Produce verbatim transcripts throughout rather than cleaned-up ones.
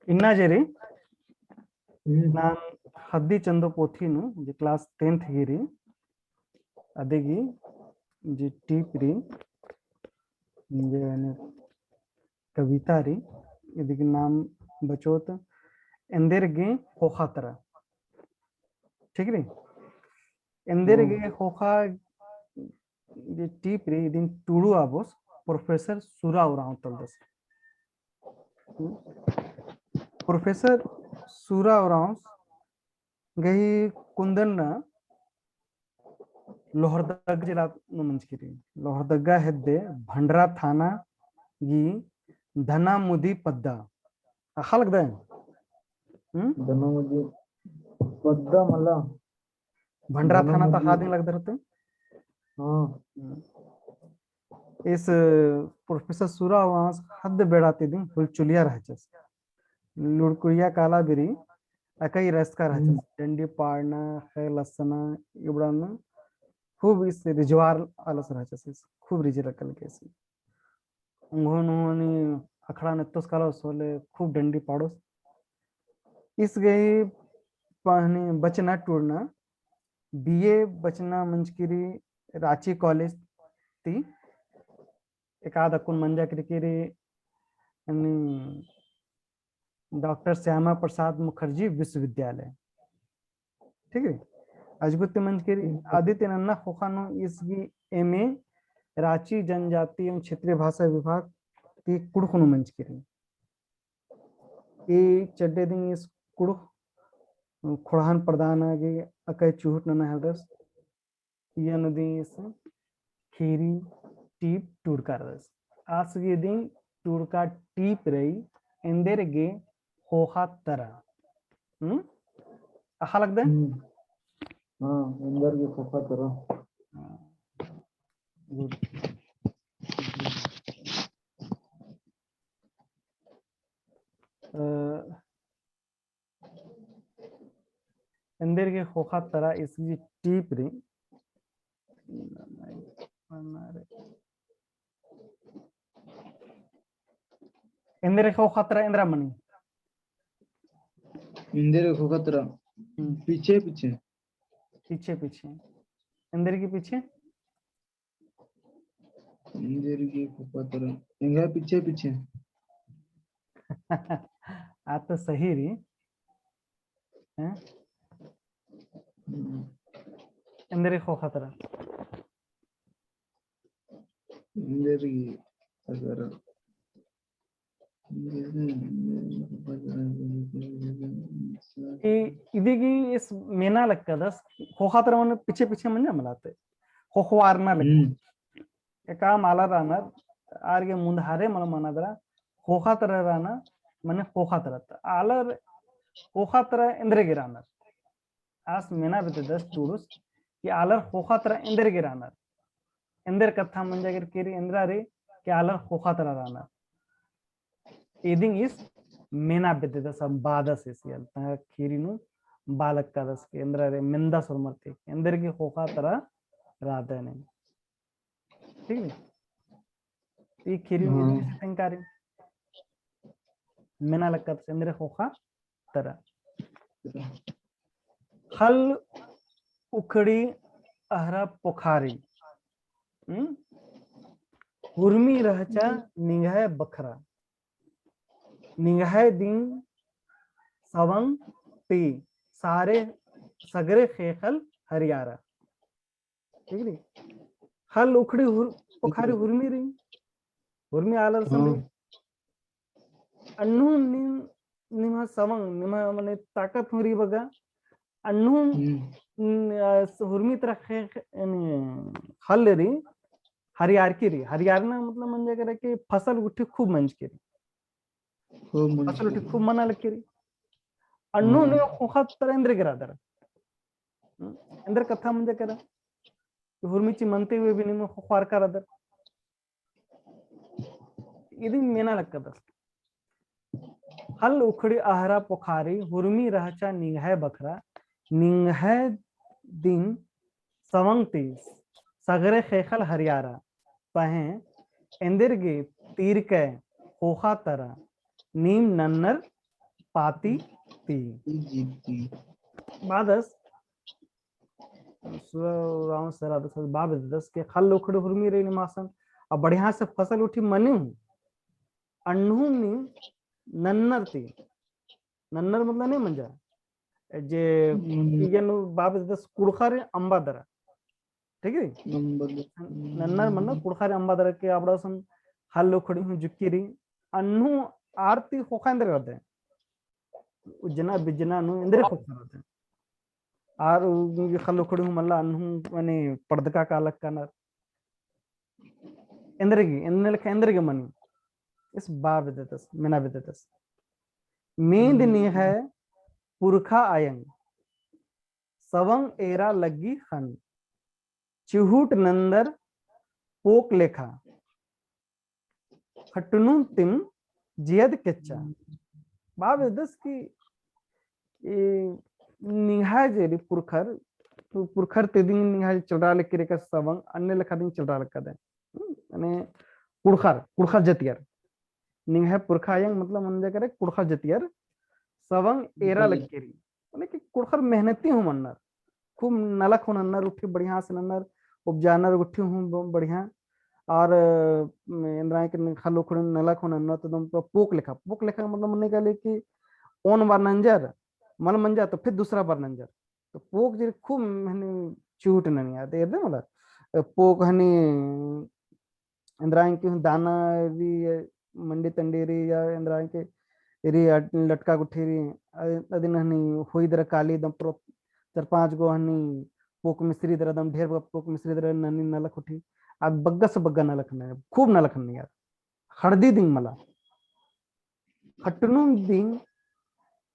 इन्ना जे रई, हम्म। नाम हद्दी चंदो पोथी नू, जे class tenth गही रई, अदिगी जे टीप रई, जे ने कविता रई, इदिगी नाम बचोत एन्देर गे ख़ोख़ा तरा। ठीक रई? एन्देर हम्म। गे ख़ोख़ा जे टीप रई, इदिन टूड़ू आबोस, प्रोफेसर सुरा उराँव तलदस। प्रोफेसर सुरा उराँव गही कुन्दन ना लोहरदगा जिला नू मंजकी रई। लोहरदगा हेद्दे भंडरा थाना गही धनामुदी पद्दा। अख़ा लगदय? हम्म? धनामुदी पद्दा मला। भंडरा थाना ता धनामुदी। ख़ादिन लगदर होते? हाँ। हम्म। इस प्रोफेसर सुरा उराँवस हद बेड़ा ती इदिन हुलचुलिया रहचस। लुड़कुड़िया काला बिरी अकई रसका रहचस। हम्म। डंडी पाड़ना, ख़ेल असना, इबड़न खूब इस रिझवार आलस रहचस, इस खूब रिझे लग्गल केसी। उंगोन उंगोनी अखड़ा नेत्तोस कालोस होले खूब डंडी पाड़ोस। इस गही पहनी बचना टूड़ना, बीए बचना मंजकी रई राँची कॉलेज ती, एकाद अक्कुन मंजा केरकी रई, यानी डॉक्टर श्यामा प्रसाद मुखर्जी विश्वविद्यालय। ठीक है, अजगुत ती मंजकी रई। हम्म। अदी ती नन्ना ख़ोख़ा नू इस गही एमए राँची जनजाति एवं क्षेत्रीय भाषा विभाग ती कुँड़ुख़ नू मंजकी रई। ई चड्डे दिम इस कुँड़ुख़ ख़ोंड़हा प्रधान गे अकय चुहुट नना हेलरस। इय्या नू दिम इस ख़ीरी टीप टूड़का रअदस। आस गही दिम टूड़का टीप रई, एन्देर गे ख़ोख़ा तरा। हम्म? अख़ा लगदय? हम्म। हाँ, एन्देर गे ख़ोख़ा तरा। हाँ। Good। अ, एन्देर गे ख़ोख़ा तरा इस गही टीप रई। एन्देर गे ख़ोख़ा तरा एन्दरा मनी? एन्देर गे ख़ोख़ा तरा। हम्म। पीछे, पीछे। पीछे, पीछे। एन्देर गे पीछे? एन्देर गे ख़ोख़ा तरा। एंगा पीछे, पीछे। आ तो सही रई। हैं? हम्म। एन्देर गे ख़ोख़ा तरा। एन्देर गे ख़ोख़ा तरा। ई, इदिगी इस मेना लक्कदस, ख़ोख़ा तरा मने पीछे पीछे मंजा मलाते, ख़ोख़वारना लक्कदस। हम्म। एका आलर रअनर, आर गे मुन्धारे मल मना दरा, ख़ोख़ा तरा रअना, मने ख़ोख़ा तरा। आलर ख़ोख़ा तरा एन्देर गे रअनर। आस मेना बेद्ददस टूड़ुस कि आलर ख़ोख़ा तरा एन्देर गे रअनर। एन्देर कत्था मंजा केरकी रई, एन्दरा रई कि आलर ख़ोख़ा तरा रअनर। इदिन इस मेना बेद्ददस, बादस इस इयल। तंगआ ख़ीरी नू बआ लक्कदस कि एन्दरा रई, मेन्दस होरमर ती, एन्देर गे ख़ोख़ा तरा रअदय ने। ठीक है? ई ख़ीरी नू हम्म। इदिन इस तंगआ रई। मेना लक्कदस एन्देर गे ख़ोख़ा तरा। ख़ल्ल उखड़ी अहरा पोखारी। हम्म? हुरमी रहचा निंग्है बखरा। निंग्है दिम सवंग ती सारे सगरे ख़ेख़ेल हरियारा। ठीक रई? ख़ल्ल उखड़ी हुर-, पोखारी हुरमी रई। हुरमी आलर सन रई। हाँ। अन्नु निम-, निम्है सवंग, निम्है मने ताकत हूँ रई बग्गे। अन्नु हम्म। न-, अ, हुरमी तरा ख़े-, ख़े-, यानी ख़ल्ल रई, हरियारकी रई। हरियारना मतलब मंजा केरा कि फसल गुट्ठी खूब मंजकी रई। खूब मंजकी रई। फसल गुट्ठी खूब मना लगी रई। अन्नु हम्म। ने ख़ोख़ा तरा एन्देर गे रअदर। हम्म, एन्देर कत्था मंजा केरा। हुरमी ची मनते हुए भी निम ख़ोख़वारका रअदर। इदिन मेना लक्कदस। ख़ल्ल उखड़ी अहरा पोखारी, हुरमी रहचा निंग्है बखरा, निंग्है दिम सवंग ती सगरे ख़ेख़ेल हरियारा, पहें एन्देर गे तीरकय ख़ोख़ा तरा, नीम नन्नर पाती ती। जी, जी। बादस, सुरा राम सरा दस, बाबे दस के खल्ल उखड़ी हुरमी रई निमासन, अब बढ़िया से फसल उठी मनी हूँ, अन्नू नी नन्नर ती, नन्नर मतलब नहीं मंजा, जे हम्म। इगेनु बाबे दस कुड़खा रे अम्बा दरा, ठीक है? नन्नर मतलब कुड़खा रे अम्बा दरा के आबड़ा सन खल्ल उखड़ी हूँ जुक्की रई, अन्नू आर ती ख़ोख़ा एन्देर करदे। उज्जना बिज्जना नू एन्देर ख़ोख़ा रअदय। आर उ खल्ल उखड़ी हूँ मल्ला अन्नू मने पड़दका कालक कानर। एन्देर गे, एन्ने लेखा एन्देर गे मनी। इस बा बेद्ददस, मेना बेद्ददस। मेंद निंग्है पुरखा अयंग सवंग एरा लग्गी ख़न्न। चिहुट नन्दर पोक लेखा। खटनुम तिम जियद केच्चा। बा बेद्ददस कि ए निंग्है जे रई पुरखर, तो पुरखर ती दिम निंग्है चलरा लगी रई का सवंग, अन्ने लेखा दिम चलरा लगी रअदय। हम्म, मने कुड़खर, कुड़खर जतियर। निंग्है पुरखा अयंग मतलब मंजा केरा कुड़खर जतियर, सवंग एरा लगी रई। मने कि कुड़खर मेहनती हूँ मन्नर। खूब नलख हूँ नन्नर उठी बढ़िया से नन्नर, उपजानर उठी हूँ ब-, बढ़िया। और, अ, एन्दरा के खल्ल उखड़ी नलख हूँ नन्नर तो दम तो पोक लेखा, पोक लेखा मतलब मने कहले कि ओन बार नंजर, मल मंजा तो फिर दूसरा बार नंजर। तो पोक जे खूब हनी चिहुट ननिया, तो एरदे मतलब, अ, पोक हनी एन्दरा के दाना रई, मंडी तंडी रई या एन्दरा के रई, अद-, लटका गुट्ठी रई, अ-, अदिन हनी होई दरा काली दम प्रो-, चार पाँच गो हनी पोक मिसरी दरा दम ढेर बग्गे पोक मिसरी दरा ननी नलख उठी। आद बग्गस बग्गा नलख ननी, खूब नलख ननी यार। खड़दी दिम मला। खटनुम दिम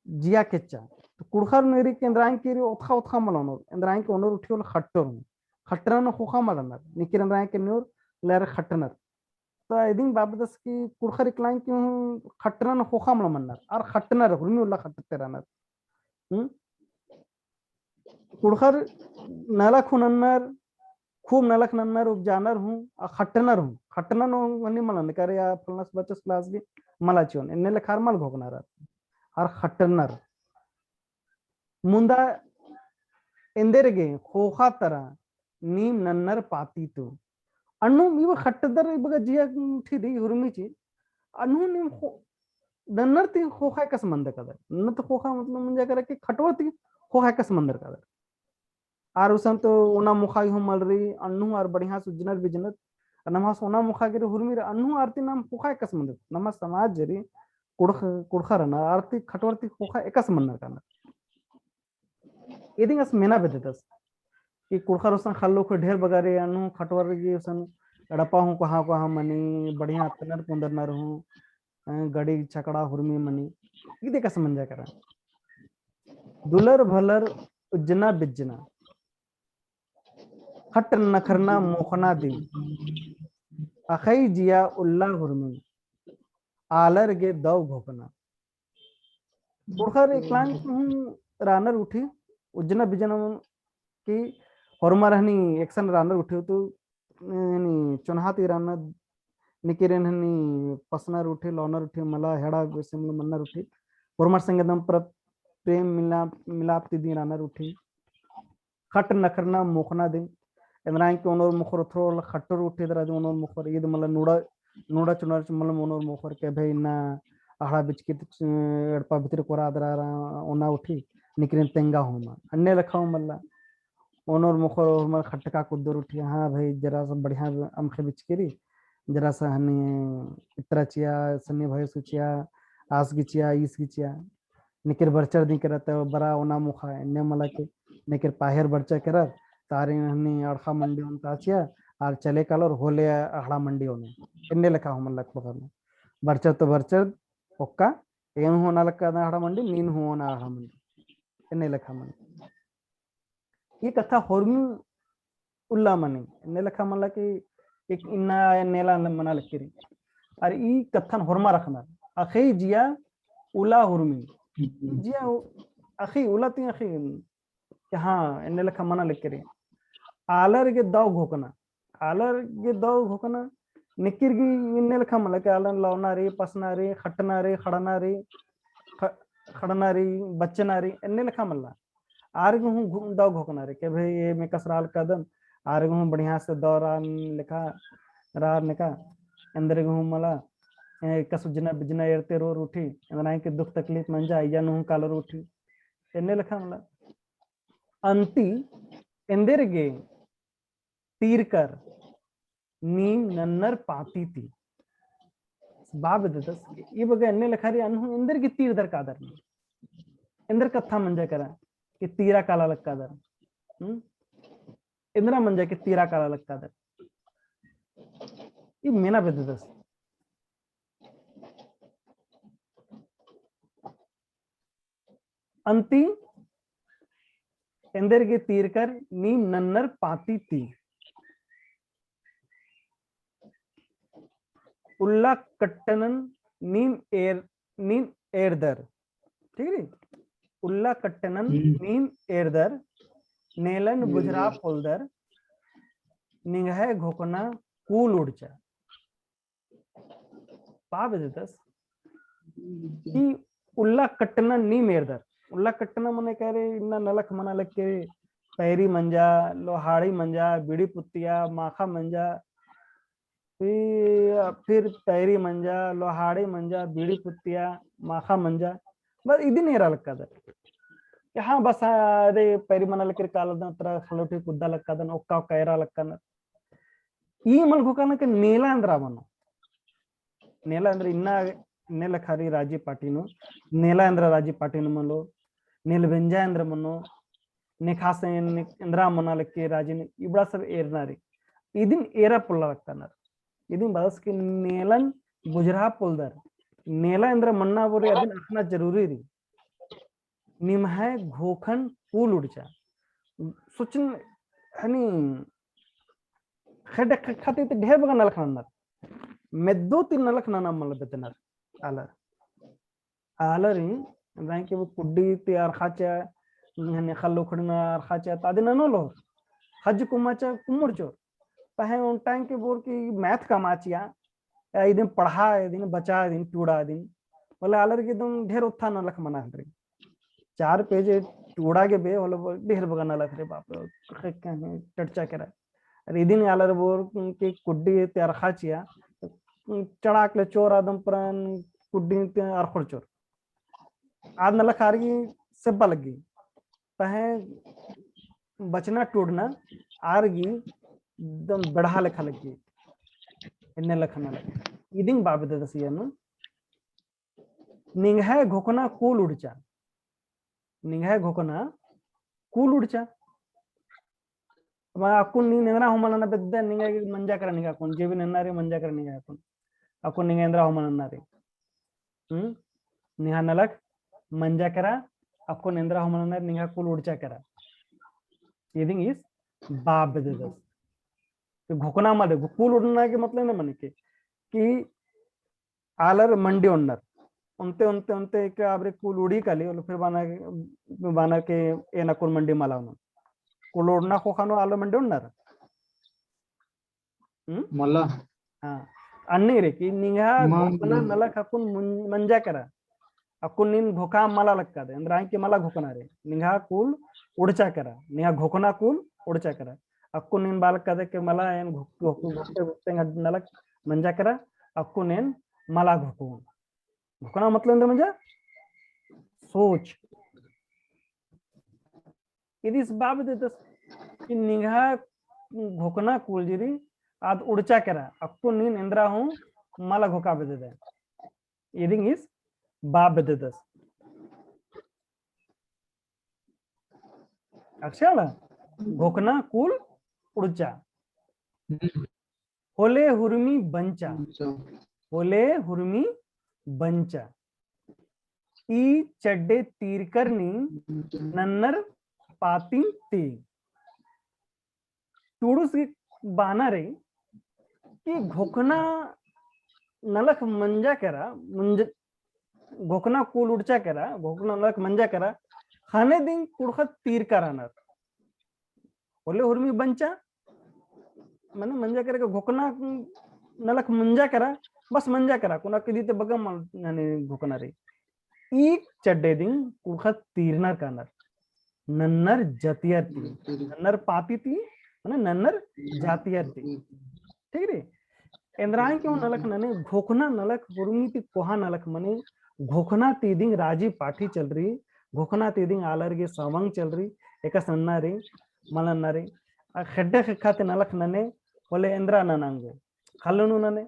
जिया केच्चा। तो कुड़खर नू रई के एन्दरा के रई ओतखा ओतखा मला ओनोर। एन्दरा के ओनोर उठी ओला खट्टर हूँ। खट्टरन ख़ोख़ा मला नर। निकिर एन्दरा के नूर लेर खट्टनर। तो इदिन बा बेद्ददस कि कुड़खर इकलांग कि हूँ खट्टरन ख़ोख़ा मला मन्नर। आर खट्टनर, हुरमी उल्ला खट्टते रअनर। हम्म? कुड़खर नलख हूँ नन्नर, खूब नलख नन्नर, उपजानर हूँ, आ खट्टनर हूँ। खट्टनर हूँ हनी मला नन्नर, करे या फलनस बचस लास गे मला चिओन। एन्ने लेखा आर मल घोखनर। आर खट्टनर। मुन्दा एन्देर गे ख़ोख़ा तरा नीम नन्नर पाती तू। अन्नु इब खट्टदर इबगा जिया उठी रई हुरमी ची। अन्नु नीम खो-, नन्नर ती ख़ोख़ा एकस मन्दर कादर। नन्नर ती ख़ोख़ा मतलब मंजा केरा कि खटवर ती ख़ोख़ा एकस मन्दर कादर। आर उसन तो ओना मोख़ा हूँ मल रई, अन्नु आर बढ़िया से उज्जनर बिज्जनर। नम्है ओना मोख़ा गे रई हुरमी रई, अन्नु आर ती नाम ख़ोख़ा एकस मन्दर। नम्है समाज जे रई, कुड़ख-, कुड़खर रअनर, आर ती खटवर ती ख़ोख़ा एकस मन्नर कानर। इदिन आस मेना बेद्ददस कि कुड़खर उसन खल्ल उखड़ी ढेर बग्गे रई, अन्नु खटवर गे उसन एड़पा हूँ कोहा कोहा मनी, बढ़िया अत्तनर पुन्दरनर हूँ, अ, गड़ी छकड़ा हुरमी मनी, इदी एकस मंजा केरा। दुलर भलर उज्जना बिज्जना, खट नखरना मोख़ना दिम, अख़ई जिया उल्ला हुरमी, आलर गे दव घोखना। कुड़खर इकलांग हूँ रअनर उठी, उज्जना बिज्जना कि होरमर हनी एकसन रअनर उठी तो हनी चोन्हा ती रअनर, निकिरेन हनी पसनर उठी, लौनर उठी, मला हेड़ा गोसे मला मन्नर उठी। होरमर संगे दम प्र-, प्रेम मिला-, मिलाप ती दिम रअनर उठी। खट नखरना मोख़ना दिम। एन्दरा के ओनोर मोख़र थ्रो खट्टर उठी दरा दिम ओनोर मोख़र ईद मला नूड़ा, नूड़ा चुनर च मला ओनोर मोख़र के भई इन्ना अहड़ा बिचकी त, अ, एड़पा भितरी कोरा दरा रा ओना उठी, निकिरेन तेंगा होमा। अन्ने लेखा हूँ मला। ओनोर मोख़र होरमर खट्टका कुद्दर उठी, हाँ भई, जरा सा बढ़िया अमख़े बिचकी रई, जरा सा हनी इतरा चिआ, सन्नी भई सुचिआ, आस गिचिआ, ईस गिचिआ। निकिर बरचर दिम केरा तो बरा ओना मोख़ा, एन्ने मला के निकिर पाहेर बरचर केरा, तारिन हनी अड़खा मंडी ओन ताचिआ, आर चले कालोर होले अहड़ा मंडी ओन। एन्ने लेखा हूँ मला कुड़खर नू। बरचर तो बरचर, ओक्का, एन हूँ ओना लक्का अहड़ा मंडी, नीन हूँ ओना अहड़ा मंडी। एन्ने लेखा मनी। ई कत्था होरमी उल्ला मनी। एन्ने लेखा मला कि एक इन्ना नेला मना लगी रई। अर ई कत्थन होरमा रखना। अख़ई जिया उल्ला हुरमी। ई जिया उ-, अख़ई उल्ला ती अख़ई कि हाँ, एन्ने लेखा मना लगी रई। आलर गे दव घोखना। आलर गे दव घोखना। निकिर गे एन्ने लेखा मला कि आलर लौना रई, पसना रई, खटना रई, खड़ना रई। ख-, खड़ना रई, बच्चना रई, एन्ने लेखा मल्ला। आर गे हूँ घु-, दव घोखना रई, के भाई, एम एकासे रआ लगदन, आर गे हूँ बढ़िया से दव रअन लेखा, रअन लेखा, एन्देर गे हूँ मला, एकासे उज्जना बिज्जना एरते रओर उठी, एन्देर आंय के दुख तकलीफ मंजा, इया नू हूँ कालोर उठी, एन्ने लेखा मला। अन्ती एन्देर गे तीरकर नीम नन्नर पाती ती। बआ बेद्ददस, ई बग्गे एन्ने लेखा रई अन्नु एन्देर गे तीरदर कादर। एन्देर कत्था मंजा केरा, कि तीरा काला लगदर। हम्म? एन्देरा मंजा कि तीरा काला लगदर। ई मेना बेद्ददस। अन्ती एन्देर गे तीरकर नीम नन्नर पाती ती। उल्ला कट्टनन नीम एर-, नीम एरदर। ठीक रई? उल्ला कट्टनन हम्म। नीम एरदर, नेलन हम्म। बुझरा पोलदर, निंग्है घोखना कूल उड़चा। बआ बेद्ददस कि उल्ला कट्टना नीम एरदर। उल्ला कट्टना मने का रई, इन्ना नलख मना लगे पैरी मंजा, लोहाड़ी मंजा, बीड़ी पुत्तिया, माखा मंजा, फिर, फिर पैरी मंजा, लोहाड़ी मंजा, बीड़ी पुत्तिया, माखा मंजा। बस इदिन एरा लगदर। कि हाँ, बस, हाँ, अरे, पैरी मना लगे कालदन, तरा खलोटी कुद्दा लगदन, ओक्का ओक्का एरा लगदन। ई मल घोखना कि नेला एन्देरा मनो। नेला एन्देरा इन्ना नेला खरी राजी पार्टी नू, नेला एन्देरा राजी पार्टी नू मनो, नेलबेंजा एन्देरा मनो, नेखासे ने-, एन्देरा मना लगे राजी नू, इबड़ा सब एरना रई। इदिन एरा पोल्ला लगदनर। इदिन बअदस कि नेलन बुझरा पोलदर। नेला एन्देरा मन्ना बोरे अदिन अख़ना जरूरी रई। निम्है घोखन कूल उड़चा। सोचन हनी खेड्ड ख-, खाती ते ढेर बग्गे नलख नन्नर। मेद्दो ती नलख नना मल बेद्दनर आलर। आलर ही, एन्देर आंय के वो कुड्डी ती अरख़ाचा, हनी खल्ल उखड़ना अरख़ाचा, ता अदिन ननो लोर। हज कुम्माचा कुम्मुर चोर। पहें ओन्टा आंय के बोर की मैथ कमाचिया, या इदिन पढ़ा, इदिन बचा, इदिन टूड़ा, इदिन। बोले आलर गे एकदम ढेर उत्थान नलख मना हल रई। चार पेज टूड़ा गे बे, होले बोल ढेर बग्गे नलख रई, बाप रे, खे-, खे-, चर्चा केरा। अरे इदिन आलर बोर की कुड्डी ती अरख़ाचिया, चड़ाक ले चोर आदम पुरान कुड्डी ती अरख़ोर चोर। आद नलख आर गे सेब्बा लग्गी। पहें बचना टूड़ना आर गे एकदम बेड़हा लेखा लग्गी। एन्ने लेखा नलख। इदिन बआ बेद्ददस इय्या नू। निंग्है घोखना कूल उड़चा। निंग्है घोखना कूल उड़चा। मा अक्कुन नीन एन्देरा हूँ मल नना बेद्दन, निंगा गे मंजा केरा निंगा अक्कुन, जे भी नन्ना रई मंजा केरा निंगा अक्कुन। अक्कुन निंगा एन्देरा हूँ मल नन्ना रई। हम्म? निंग्है नलख मंजा केरा, अक्कुन एन्देरा हूँ मल नन्ना रई, निंग्है कूल उड़चा केरा। इदिन ईस बआ बेद्ददस। तो घोखना मल, कूल उड़ना के मतलब ना मने के, कि आलर मंडी ओन्नर। ओन्ते, ओन्ते, ओन्ते के आबरे कूल उड़ी काली, ओले फिर बअनर, बअनर के एन अक्कुन मंडी मला ओनोन। कूल उड़ना ख़ोख़ा नू आलर मंडी ओन्नर। हम्म? मला। हाँ। अन्ने रई कि निंग्है घोखना नलख अक्कुन मुन-, मंजा केरा। अक्कुन नीन घोखा मला लगदय, एन्देर आंय के मला घोखना रई। निंग्है कूल उड़चा केरा, निंग्है घोखना कूल उड़चा केरा। अक्कुन नीन बआ लगदय के मला एन घोख-, घोख-, घोखते, घोखते एंग्है नलख मंजा केरा, अक्कुन एन मला घोखोन। घोखना मतलब एन्देर मंजा? सोच। इदिस बआ बेद्ददस कि निंग्है घोखना कूल जे रई आद उड़चा केरा, अक्कुन नीन एन्देरा हूँ मला घोखा बेद्ददय। इदिन ईस बआ बेद्ददस। अक्षाला घोखना कूल उड़चा। होले हुरमी बंचा। बंचा। होले हुरमी बंचा। ई चड्डे तीरकर नीम बंचा। नन्नर पातिम ती। टूड़ुस गे बअना रई कि घोखना नलख मंजा केरा, मंज-, घोखना कूल उड़चा केरा, घोखना नलख मंजा केरा, ख़ने दिम कुँड़ुख़त तीरकर रअनर। होले हुरमी बंचा, मने मंजा केरा के घोखना नलख मंजा केरा, बस मंजा केरा, कुना किदी ते बग्गे मल, यानी घोखना रई। ई चड्डे दिम कुँड़ुख़र तीरनर कानर। नन्नर जतियर ती, नन्नर पाती ती, मने नन्नर जातियर ती। ठीक री? एन्दरा की हूँ नलख नने घोखना नलख, हुरमी ती कोहा नलख मने घोखना ती दिम राजी पाठी चलरी, घोखना ती दिम आलर गे सवंग चलरी, एकासे नन्ना री, मल नन्ना री। आ खेड्डे खेक्खा ती नलख नने, होले एन्दरा नना ओंगो। ख़ल्ल नू नने,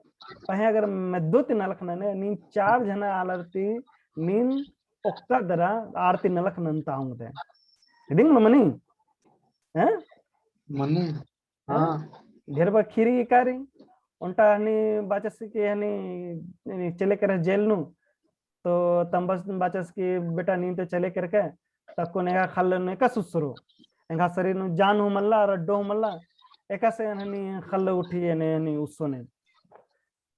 पहें अगर मेद्दो ती नलख नने, नीन चार झना आलर ती, नीन ओक्का दरा आर ती नलख नन्ता ओंगदय। इदिंग मनी? हैं? मनी। हाँ। हाँ। ढेर बखीरी इकारी। ओन्टा हनी बाचस की हनी, हनी चले केरस जेल नू। तो तम्बस बाचस की बेटा नीन तो चले केरके। तक्को नेगा ख़ल्ल नू एकासे उसरो। एंगा शरीर नू जान हूँ मल्ला और अड्डो हूँ मल्ला। एकासे हनी ख़ल्ल उठी एन्ने हनी उसोने।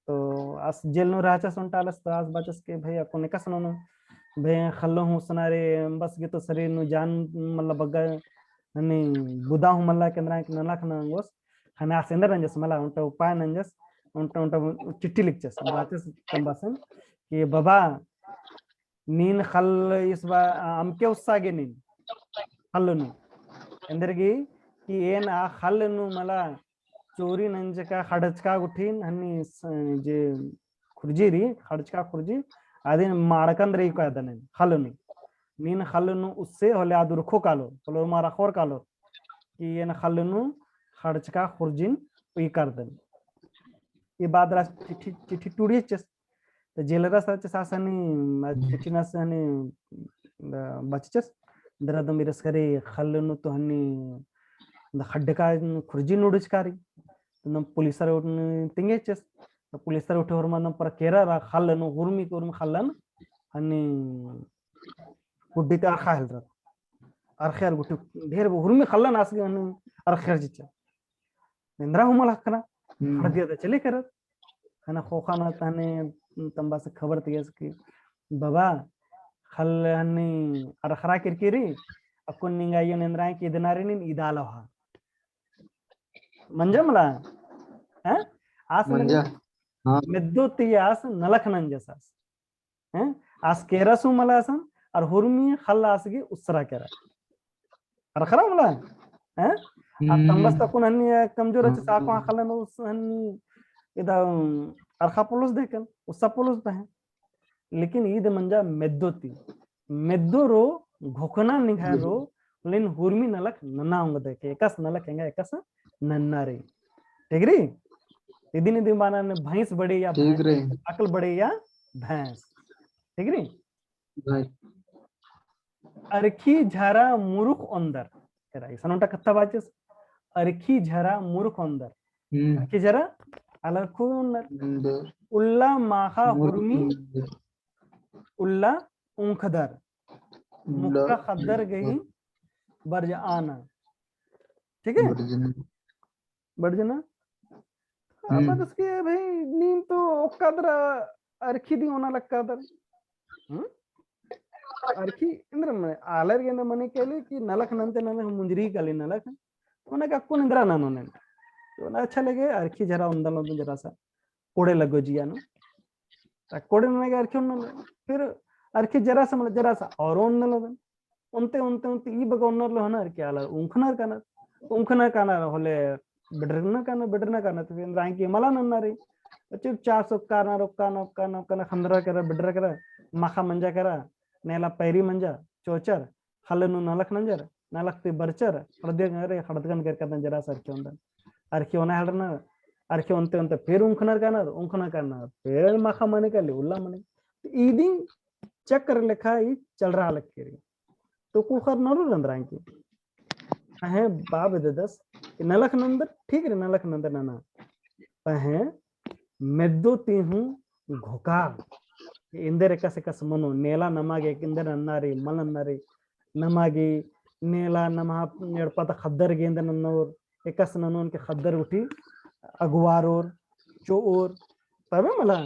तो आस जेल नू रहचस ओन्टा आलस तो आस बाचस के भाई अक्कुन एकासे ननोन भाई ख़ल्ल हूँ उसना रे बस गे तो शरीर नू जान मल्ला बग्गे हनी बुदा हूँ मल्ला केन्द्रा की नलख नना ओंगोस। हनी आस एन्देर नंजस मला ओन्टा उपाय नंजस ओन्टा ओन्टा चिट्ठी लिखचस बाचस तम्बासन कि बाबा नीन ख़ल्ल इस बा अमके उस्सा गे नीन ख़ल्ल नू एन्देर गे कि एन आ ख़ल्ल नू मला चोरी नंजका ख़ड़चका गुट्ठिन हनी जे खुर्जी री ख़ड़चका खुर्जी अदिन माड़कन रई कादन ख़ल्ल नू। नीन ख़ल्ल नू उस्से होले आद उरखो कालो, होले मारा खोर कालो कि एन ख़ल्ल नू ख़ड़चका खुर्जिन उई करदन। ई बाद रा चिट्ठी, चिट्ठी टूड़ियचस। तो जेलरस रहचस आस हनी, चिट्ठी नस हनी, बचचस। दरा दम इरस करे ख़ल्ल नू तो हनी, ख़ड्डका खुर्जी नू उड़चका री। तो नम पुलिसर उठन तिंगेचस। तो पुलिसर उठे होरमा नम पर केरा रा ख़ल्ल नू हुरमी के हुरमी ख़ल्लन हनी गुड्डी ते अरखा हेलरर। अरखेर गुट्ठी ढेर हुरमी ख़ल्लन आस गे हनी अरखेर चिच्चर। एन्दरा हूँ मल अख़ना, हम्म। ख़ड़दिया ता चले केरर। ख़ने ख़ोख़ा ना तहने तम्बास खबर तिगेस कि बाबा, ख़ल्ल हनी अरखरा केरकी री, अक्कुन निंगा अइयन एन्दरा की इदना री नीन इदालो हा। मंजा मला? हैं? आस मंजा। हाँ। मेद्दो ती आस नलख नंजस आस। हैं? आस केरस हूँ मला असन, और हुरमी ख़ल्ल आस गे उसरा केरा। अरखरा मला? हैं? आ तम्बस तकुन हनी कमजोर रहचस, आको ख़ल्लन उस हनी इदा अरखा पोलोस देकन, उस्सा पोलोस पहें। लेकिन ईद मंजा मेद्दो ती। मेद्दो रो घोखना निंग्है रो, लेकिन हुरमी नलख नना ओंगदय के, एकासे नलख एंगा एकासे नन्ना री। ठीक री? इदिन इदिन बाना ने भैंस बड़े या भैंस, अकल बड़े या भैंस। ठीक री? अरखी झरा मुरुख ओन्दर। एरा, इसन ओन्टा कत्था बाचस। अरखी झरा मुरुख ओन्दर। हम्म। अरखी झरा, आलर खून ओन्दर। उल्ला माखा हुरमी, उल्ला उंखदर। मुक्का ख़द्दर गही बरज आना। ठीक है? बरजना। बरजना। हम्म। अब इसके भाई नीम तो ओक्का दरा अरखी दी ओना लक्का दर। हम्म? अरखी एन्दरा मने, आलर गे एन्दरा मने केले कि नलख नन्ते नलख मुंजरी काली नलख। ओना का अक्कुन एन्दरा ननोन। तो ना अच्छा लगे अरखी झरा ओन्दल ओन्दल जरा सा। कोड़े लगो जिया नू। ता कोड़े नना गे अरखी ओन्दल। फिर अरखी जरा सा मतलब जरा सा और ओन्दल ओन्दल। ओन्ते, ओन्ते, ओन्ते, ई बग्गे ओन्नर लो हनर के आलर उंखनर कानर। उंखनर कानर होले बेडरनर कानर, बेडरनर कानर, तो फिर एन्दरा की मला नन्ना री। चुपचाप से ओक्का नर, ओक्का नर, ओक्का नर, ओक्का नर, खन्दरा केरा, बेडरा केरा, माखा मंजा केरा, नेला पैरी मंजा, चोचर, ख़ल्ल नू नलख नंजर, नलख ती बरचर, ख़ड़दगन केरकदन जरा सा अरखी ओन्दन। अरखी ओना हेलरनर, अरखी ओन्ते, ओन्ते, फिर उंखनर कानर, उंखनर कानर, फिर माखा मने काली, उल्ला मने। तो ईदिन चक्र लेखा ई चलरआ लक्की री। तो कुँड़ुख़र ननोर एन्दरा की। पहें बआ बेद्ददस, कि नलख नन्दर, ठीक री नलख नन्दर नना। पहें मेद्दो ती हूँ घोखा। एन्देर एकासे एकासे मनो, नेला नमा गे एन्देर नन्ना री, मल नन्ना री, नमा गे, नेला नमा एड़पा ता ख़द्दर गे एन्देर नन्नोर, एकासे ननोन के ख़द्दर गुट्ठी अगुवारोर, चोओर, तबे मला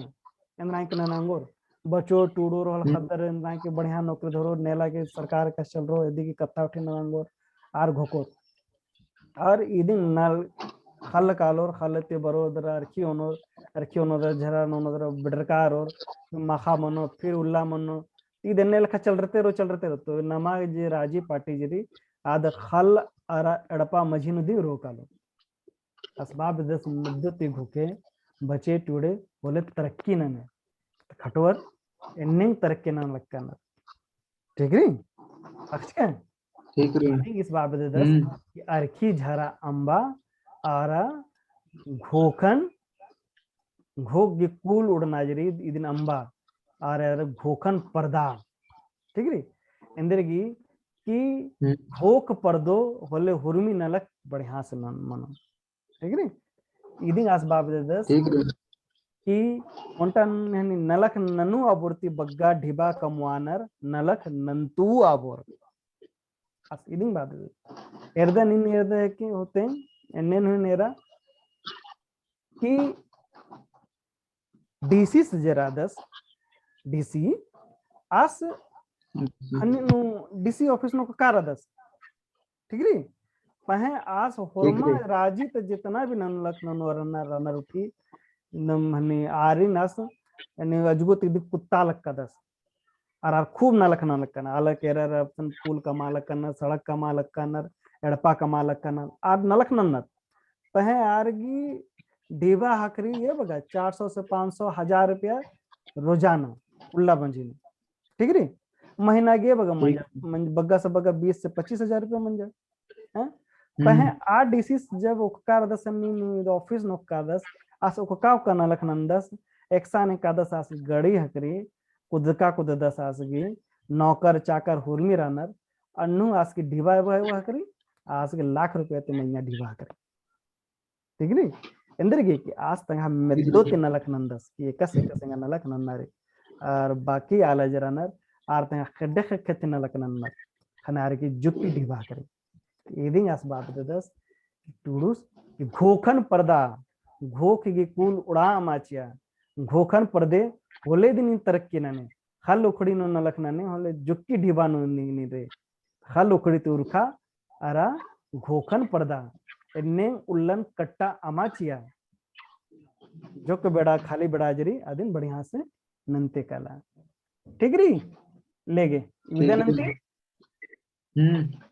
एन्दरा की नना ओंगोर। बचोर टूड़ोर होले ख़द्दर एन्दरा की बढ़िया नौकरी धरोर, नेला गे सरकार का चलरो, एदी की कत्था उठी नना ओंगोर, आर घोखोर। आर इदिन नल ख़ल्ल कालोर, ख़ल्ल ती बरोर दरा अरखी ओनोर, अरखी ओनोर दरा झरा ननोर दरा बेडरकारोर, माखा मनो, फिर उल्ला मनो, ती देने लेखा चलरते रओ, चलरते रओ। तो नमा जे राजी पार्टी जे रई, आद खल अरा एड़पा मझी नू दिम रओ कालो। आस बआ बेद्दस मेद्दो ती घोखे, बचे टुड़े, होले तरक्की नने। खटवर, एन्ने तरक्की नना लक्कनर। ठीक रई? अख़चके? ठीक रई। अदिन इस बआ बेद्दस हम्म। कि अरखी झरा अम्बा अरा घोखन, घोख गे कुल उड़ना जे रई इदिन अम्बा अरा घोखन परदा। ठीक रई? एन्देरगे कि हम्म। घोख परदो होले हुरमी नलख बढ़िया से मन-, मनो। ठीक रई? इदिन आस बआ बेद्दस ठीक रई। कि ओन्टा नलख ननू आबोर ती बग्गे ढिबा कमवानर नलख नन्तू आबोर। आस इदिन बआ बेद्दस। एरदा नीन एरदा है कि होते, एन्ने नू एरा कि डीसी जे रअदस, डीसी, आस हम्म। हन्नी नू डीसी ऑफिस नू का रअदस। ठीक रई? पहें आस ठीक होरमा रई। राजी त जितना भी नलख ननोर रअनर, रअनर उठी, नम हन्नी आरिन आस, यानी अजगो ती कुत्ता लक्कदस। अरा आर खूब नलख नना लक्कनर, आलर केरर अपन पुल कमआ लक्कनर, सड़क कमआ लक्कनर, एड़पा कमआ लक्कनर, आर नलख नन्नर। पहें आर गे ढिबा ख़क्खरई ये बग्गे चार सौ से पाँच सौ, हजार रुपया रोजाना, उल्ला मंजी नू। ठीक रई? महीना गे बग्गे ठीक। मंजा, मंज-, बग्गे से बग्गे बीस से पच्चीस हजार रुपया मंजा। हैं? हम्म। पहें आ डीसी जब ओक्का रअदस नीन, नीन ऑफिस नू ओक्का रअदस, आस ओक्का ओक्का नलख नन्दस, एकसन एकादस आस गड़ी ख़क्खरई, कुदका कुददस आस गे, नौकर चाकर हुरमी रअनर, अन्नु आस गे ढिबा एबो ख़क्खरई, आस गे लाख रुपया ती मइय्याँ ढिबा ख़क्खरई। ठीक रई? एन्देरगे कि आस तंग्है मेद्दो ती नलख नन्दस, कि एकासे एकासे एंगा नलख नन्ना रई। अरा बाकी आलर जे रअनर, आर तंग्है ख़ेड्डे ख़ेक्खे ती नलख नन्नर। ख़ने आर गे जुक्की ढिबा ख़क्खरई। इदिन आस बआ बेद्दस, टुड़ुस, कि घोखन परदा, घोख गे कुल उड़आ अमा चिआ, घोखन परदे, होले दिम नीन तरक्की नने, ख़ल्ल उखड़ी नू नलख नने, होले जुक्की ढिबा नू नीन रे। ख़ल्ल उखड़ी ती उरखा, अरा घोखन परदा, एन्ने उल्लन कट्टा अमा चिआ। जोक बेड़ा, खाली बेड़ा जे रई, अदिन बढ़िया से नन्ते काला। ठीक रई? लेगे, विदा नन्ते? हम्म।